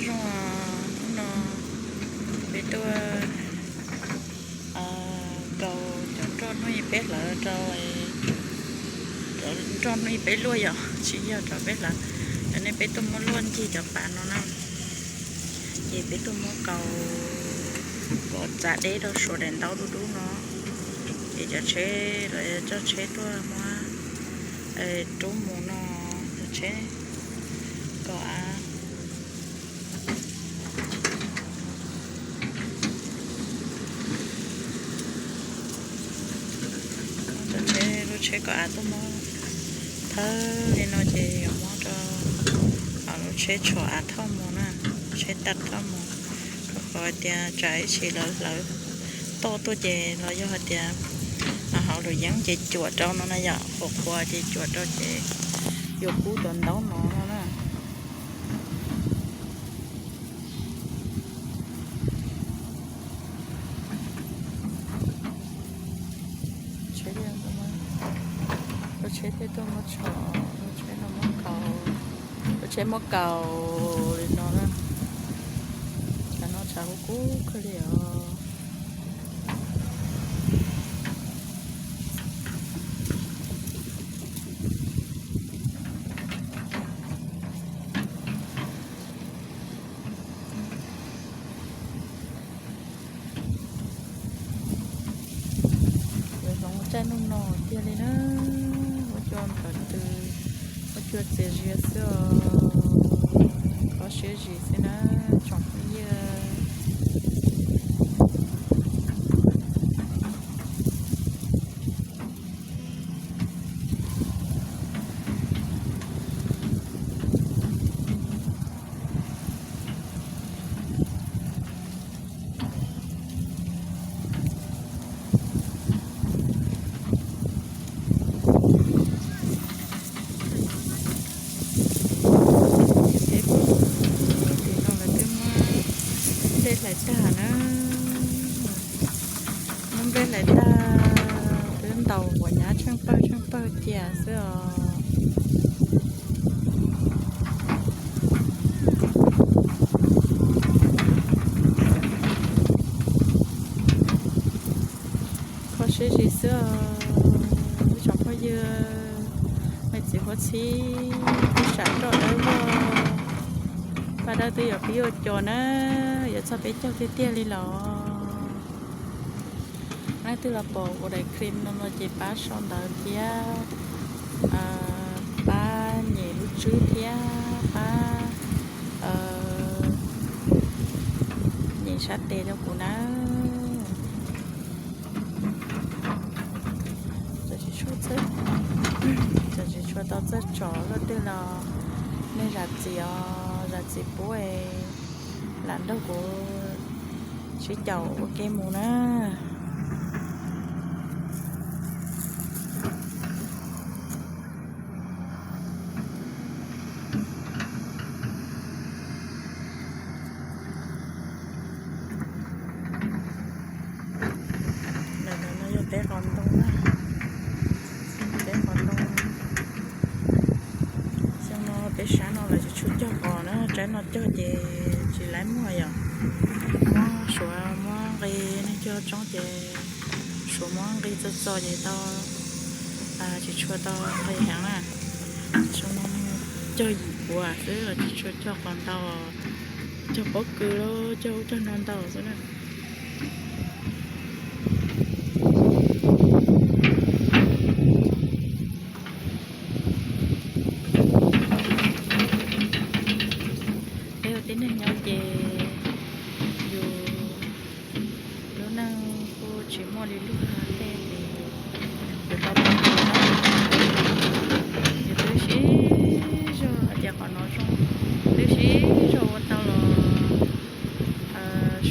Zoo, hnub no peb tuaj kaus cov nroj hnub ib peb hlawv rau, cov nroj hnub ib peb luaj yom, tsis yog cov peb hlawv. Cov nej peb tuaj muab luaj ncig cov pas no na, ces peb tuaj muab kaus kom txav deb rau suav daim ntaub dub dub no, ces cov tsheb los coj tsheb tuaj muab rub mus no, cov tsheb kaus av. Cov tsheb, lub tsheb kaus av tuaj muab thawb li no ces yuav muab rau lub tsheb tsho av thauj mus na, tsheb tag thauj mus, rau qhov tias tsam ib chim lawv hlawv toj tuaj ces los yog hais tias hauv lub yeeb ces cuam rau no na yom, qhuav qhuav ces cuam rau ces yuav kub cov ntaub no no na. Lub tsheb thiaj tuaj muab tsho, lub tsheb no muab kaus, lub tsheb muab kaus li no na. Tshav no tshav kub kub kawg li os. Yuav hloov tsaij nuj no tiag li na, muab cua nplawm tw, muab cua txias zias xwb os, kho siab zis xwb na tsoom phooj ywg. Tim no lawv twb muab nplej hlais tag na, muab nplej hlais tag, twb ntaus quav nyab tsheej pawg tsheej pawg cia xwb os. Kho siab zis xwb os ib tsoom phooj ywg, me txiv huab txhib, peb sam roj dawb vog, paj dawb twb yuav pib ua cos na, yuav txog peb caug tiag tiag li los. Leej twg los pom kuv daim clip no no ces pab sau ntawv thiab, pab nyem lub tswb thiab pab nyem sab tes rau kuv na. Txawm tsis tshua, txawm tsis tshua tau txawj tsom luaj twg los nej zam txim os, zam txim pub, lam nrog kuv sib caum ua ke mus na. Ntawm no yog peb qos ntoo na, peb qos ntoo. Xyoo no peb sab no lawv tsis tshua cog qos na, tsaib no cog ces tsis laib muag yom. Muab suav muab nqi neeg cog tsoob ces suav muab nqi txog txog ces tau, tsis tshua tau nqi heev na. Xyoo no cog yim puav xwb los tsis tshua cog qos ntau, cog pob kws los cog ub cog no ntau xwb na. Peb ua tib neeg nyob ces yus lub neej kuj tsis muaj li luag tej ces yus tau pom, yus twb sib zog hais tias qhov no zoo, twb sib zog ua tau los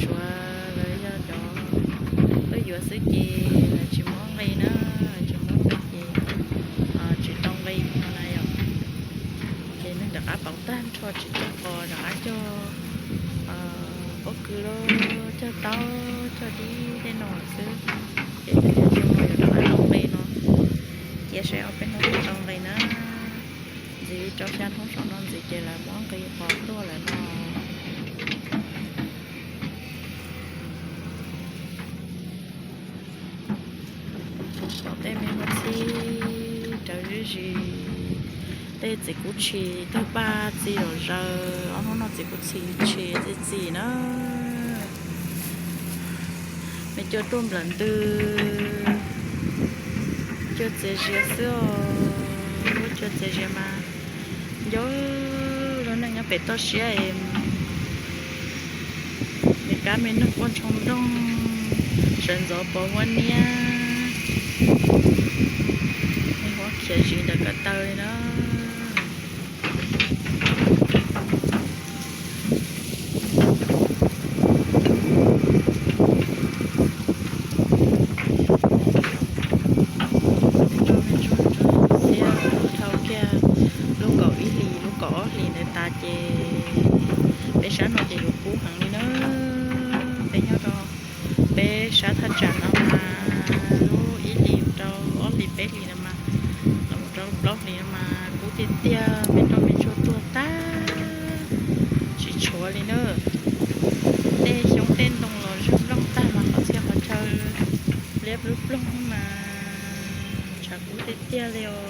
suav lawv yog cov tuaj yuav xwb ces lawv tsis muab nqi na, tsis muab nqi ces tsis tau nqi no na yom. Ces neeg rov qab pauv tag nrho tsis cog qos, rov qab cog pob kws los cog taub cog dib tej no xwb. Ces tej zaum xyoo no yuav rov qab tau nqi no, cia saib ob peb hnub tau nqi na. Ntxiv rau xya hnub saum no ntxiv ces lawv muab nqi qos tuaj lawm no. Tej me ua txhib rawv zib zis, tej txiv kub tshis tawg paj txi zom zaws, ob hnub no txiv kub tshis tshis txi txi na. Nws cua tuaj nplawm ntws, cua txias zias xwb os. Lub cua txias zias mas nco lub neej nyob pem toj siab es me kab me noog quaj ntshoo nrooj, sawv ntxov pov huab niab, me huab khiav zis ntawm ko taw li na. Xiab dhau kiag lub kaum ib hlis lub kaum ob hlis ntawd tas ces peb sab no ces yuav kub heev li na. Peb nyob rau peb sab thaj tsam no mas lub ib hlis rau ob hlis peb hlis no mas, los rau plaub hlis no mas kub tiag tiag, me nroj me ntsuag tuag tag tsis tshuav li na. Tej xyoob tej ntoo los zog nplooj tag mas qhov txhia qhov chaw liab plub ploog mas tshav kub tiag tiag li os.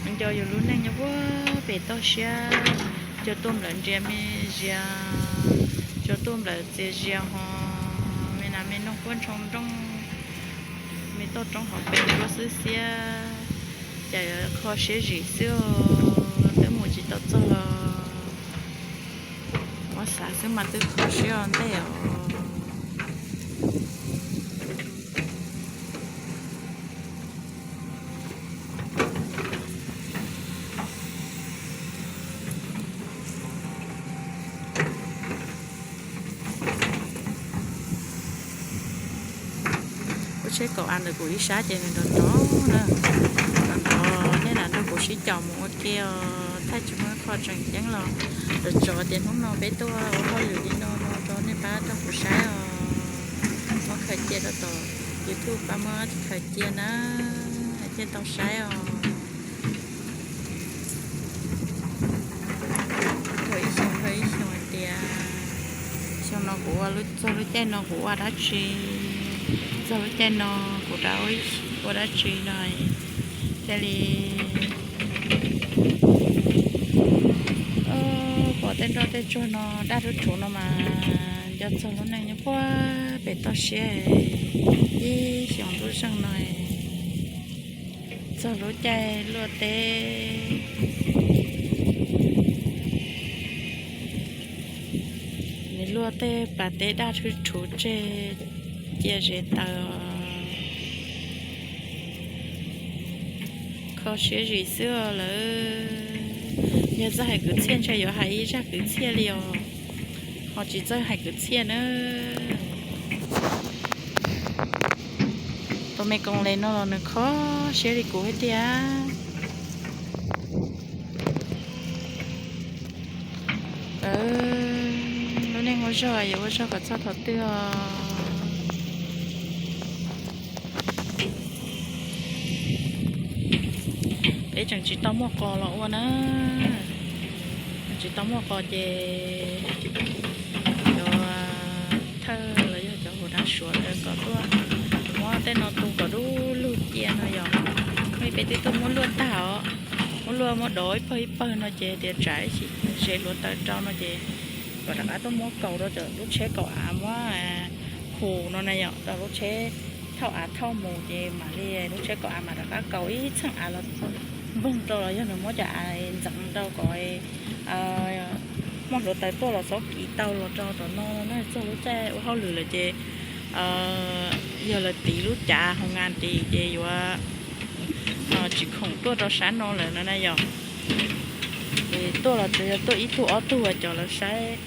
Nco yus lub neej nyob puag pem toj siab, cua tuaj nplawm nrias me zias, cua tuaj nplawm txias zias hos me nas me noog quaj ntshoo nrooj, me toj roob hauv pes nruab xwb xiab, cas yuav kho siab zim xwb os. Twb mus tsis tau txog los muab xav xwb mas twb kho siab ua ntej os. Lub tsheb kaum av ntawm kuv ib sab ces nws nrov nrov na, nrov nrov nej lam nrog kuv sib caum mus ua ke os. Thaij tsis muaj qhov tseem ceeb los tsuas tsov tias hnub no peb tuaj ua hauj lwm li no no rau nej pab rau kuv saib os. Muab khaws cia rau tom YouTube pab muab khaws cia na, thiaj tau saib os. Ib xyoo ib xyoo hais tias xyoo no kuv ua, txog lub caij no kuv ua dab tsi, txog lub caij no kuv rov ua dab tsi no. Thiaj li pom tej nroj tej tsuag no daj rhuv rhuv no mas nco txog lub neej nyob puag pem toj siab ib xyoos ntuj zeej no. Txog lub caij luaj teb, nws luaj tej pas teb daj rhuv rhuv tseg cia zes taws, kho siab zim xwb lawm. Yog txawj hais kwv txhiaj ntshe yuav hais ib zaj kwv txhiaj li os, ho tsis txawj hais kwv txhiaj na. Tus me koos les no los nws kho siab li kuv thiab tiag. Lub neej ua zog yuav ua zog kom txog thaum twg os. Peb tseem tsis tau muaj qos los ua na. Tseem tsis tau muaj qos ces cov thawj los yog cov hauv dab suav lawv kom tuaj muab tej no tu kom dub lug cia no yog. Peb twb tuaj muab luaj tag os, muab luaj muab dov ib pawg ib pawg no ces tias tsam ib chim ze hluav taws rau no ces kom rov qab tuaj muab kaus rau cov lub tsheb kaus av muab hu no na yom, rau lub tsheb thauj av thauj mus ces mam li lub tsheb kaus av mam rov qab kaus ib txheej av los npoog rau los yog nws muab cov av ntxeev rau kom muaj hluav taws tuaj los txhob kis tau los rau tom no na. Txog lub caij ua hauj lwm lawm ces yog lawv tiv lub cav hoo nga tis ces yuav tsis khoom tuaj rau sab no lawm no na yom. Ces tuaj los tsuas yog tuaj ib tug ob tug cov lawv saib,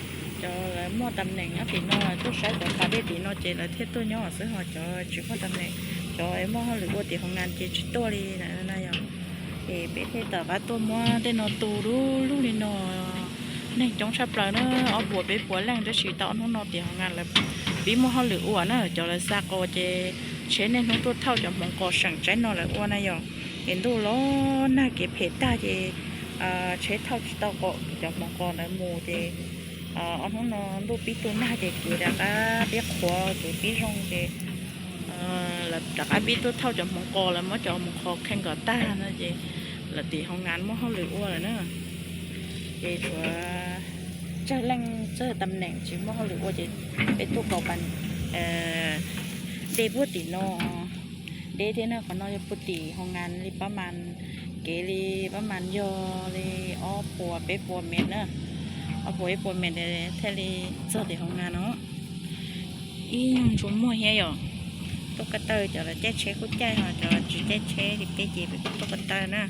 cov lawv muaj tam neem nyob tim no tuaj saib cov pas dej tim no ces lawv thiaj tuaj nyob xwb, ho cov tsis muaj tam neem, cov muaj hauj lwm ua tim hoo nga ces tsis tuaj li na yom. Ces peb thiaj rov qab tuaj muab tej no tu dub lug li no. Neeg coob tshaj plaws na, ob puas peb puas leej, tab sis tau ob hnub no tim hoo nga lawv pib muaj hauj lwm ua na, cov lawv xa qos ces tsheb niaj hnub tuaj thauj cov hmoov qos seem tsaib no lawv ua na yom. Ces ntuj los nag kev phem tag ces tsheb thauj tsis tau qos, cov hmoov qos ntawd mus ces ob hnub no ntuj pib tu nag ces kev rov qab pib qhuav kev pib zoo ces Lawv rov qab vij tuaj thauj cov hmoov qos, lawv muab cov hmoov qos kheej kom tag no ces lawv tim hoo ngas muaj hauj lwm ua lawm na. Ces tshuav tsawg leej tsawg tam neem tsis muaj hauj lwm ua ces peb tuaj kaus pas dej puag tim no. Deb thiab na, qhov no yog puag tim hoo ngas li pab mas, kev li pab mas yog li ob puas peb puas mev na, ob puas ib puas mev thiaj li txog tim hoo ngas no. Ib nyuag ntsuas muag thiab yom. Tuaj ko taw, cov lawv caij tsheb kuj caij, ho cov tsis caij tsheb li peb ces peb kuj tuaj ko taw na.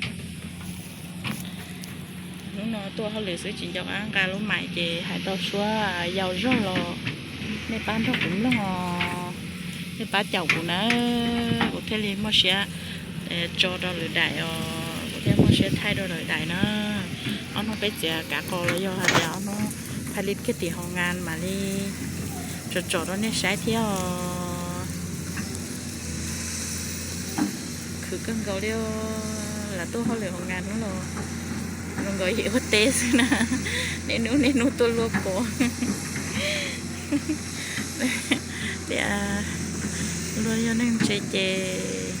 Hnub no tuaj hauj lwm xwb tsis nco qab nqa lub mais ces hais tau suab yau zog los nej pab nrog kuv mloog os, nej pab caum kuv na, kuv thiaj li muaj siab tso rau lwm daim os, kuv thiaj muaj siab thaij rau lwm daim na. Ob hnub peb txiav kav qos los yog hais tias ob hnub phaj lib kiag tim hoo ngas mam li tsom tsom rau nej saib thiab os. Khwv kawg nkaus li, lam tuaj hauj lwm hoo ngas hnub los zoo nkaus yim ua teb xwb na. Niaj hnub niaj hnub tuaj luaj pos. Tias luag yog neeg ntse ces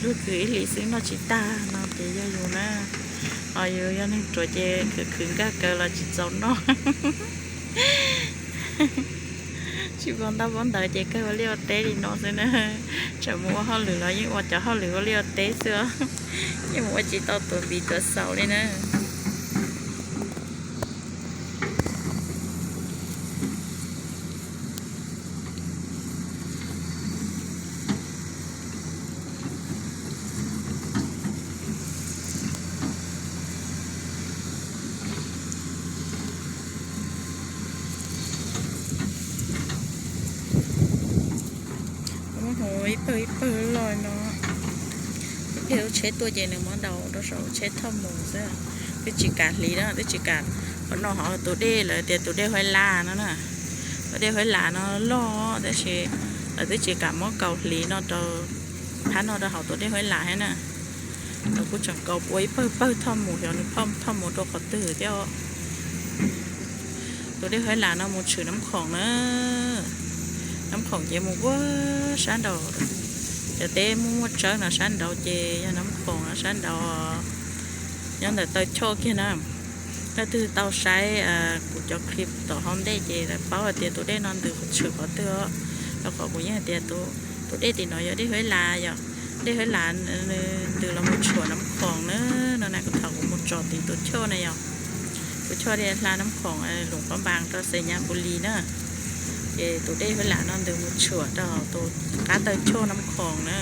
luag khwv ib hlis xwb noj tsis tag no ces yog yus na. Ho yus yog neeg ruam ces khwv khwv nkag kaws los tsis txaus noj. Tsis paub ntaub paub ntawv ces kawg ua liaj ua teb li no xwb na. Tseem mus ua hauj lwm los yeej ua cov hauj lwm ua liaj ua teb xwb, yeej mus ua tsis tau tuav npiv tuav xaus li na. Muab hu ib pawg ib pawg loj no. Tus dej lub tsheb tuaj ces nws muab ntaus rau saum lub tsheb thauj mus xwb. Twb tsis kam hliv na, twb tsis kam. Qhov no ho tus dej lawv tias tus dej Huaib Las no na. Tus dej Huaib Las no loj tab sis lawv twb tsis kam muab kaus hliv no rau, phab no rau hauv tus dej Huaib Las thiab na. Lawv kuj tseem kaus ua ib pawg pawg thauj mus, xyov nws thauj mus rau qhov twg thiab. Tus dej Huaib Las no mus tshwm Nab Khoom na. Nab Khoom ces mus ua sab nraud. Cov teb muaj muaj tsawb no sab nraud ces yog Nab Khoom no sab nraud. Nyob ntawm taw choj kiag na. Leej twg tau saib kuv cov clip tom hauv ntej ces lawv paub hais tias tus dej no ntws tshwm qhov twg os. Rau qhov kuv yeej hais tias tus dej tim no yog dej Huaib Las yom. Dej Huaib Las ntws los mus tshuam Nab Khoom na. No na, kuv thaum kuv mus tsom tim tus choj na yog, tus choj hla Nab Khoom Luam Phab Npas rau Xais Nyas Npus Lis na. Ces tus dej Huaib Las no ntws mus tshuam rau tus qab taw choj Nab Khoom na.